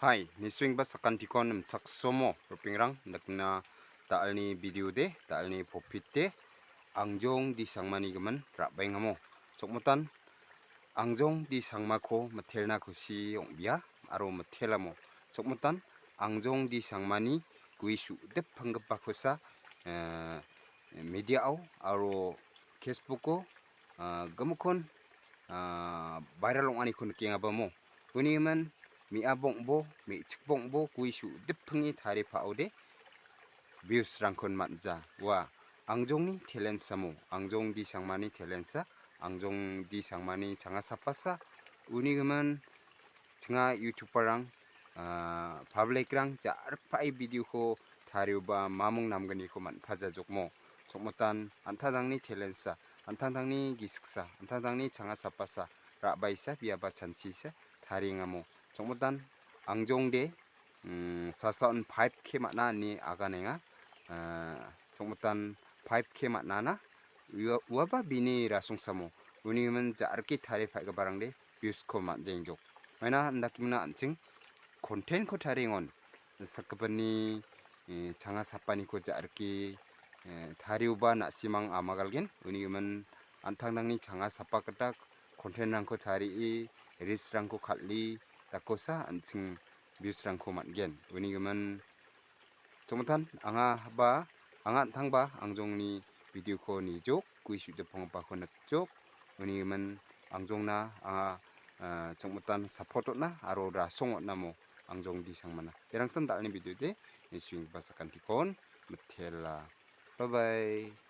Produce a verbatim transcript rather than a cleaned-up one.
Hai, niswengba sakantikon nimchaksomo, ropingrang, dakna da·alni video de, da·alni popit de, angjong disangmani gimin ra·baengamo. Chokmotan, angjong disangmako mitelna kusi ong·bia, aro mitelamo. Chokmotan, angjong disangmani gue su·dip panggipakosa, eh, media-o aro Facebook-o, ah, gimikon, ah, viral ong·aniko nikengabamo. Uni gimin me·a bong·bo, me·chik bong·bo, gue su·dipinge taripaode views-rangkon man·ja. Ua angjongni talent-samo, angjong disangmani talent-sa, angjong disangmani changasapasa. Uni gimin chinga YouTuber-rang, ah, public-rang ja·rikpae video-ko tarioba mamung namgniko man·pajajokmo. Chokmotan an·tangtangni talent-sa, an·tangtangni gisiksa, an·tangtangni changasapasa, ra·baisa, biaba chanchisa tariengamo. Chokmotan angjongde, mm, sasaon five K man·a ine aganenga. Ah, chokmotan five K man·ana. Ua-, uaba bini rasongsamo. Uni gimin ja·rike tarie paigiparangde views-ko man·jengjok. Maina indakimina an·ching content-ko tariengon. Sakgipinni, eh, changasapaniko ja·rike, eh, tarioba na·simang amagalgen. Uni gimin an·tangtangni changasapa gita content-rangko tarie, reels-rangko kal·e, dakosa an·ching views-rangko man·gen. Uni gimin chokmotan anga ba, anga an·tangba angjongni video-ko nijok, gue su·dipangpako nikjok. Uni gimin angjongna anga, ah, chokmotan support on·a aro rasong on·amo angjong disangmana. Derangsan da·alni video de, niswengba sakantikon mitela. Bye bye.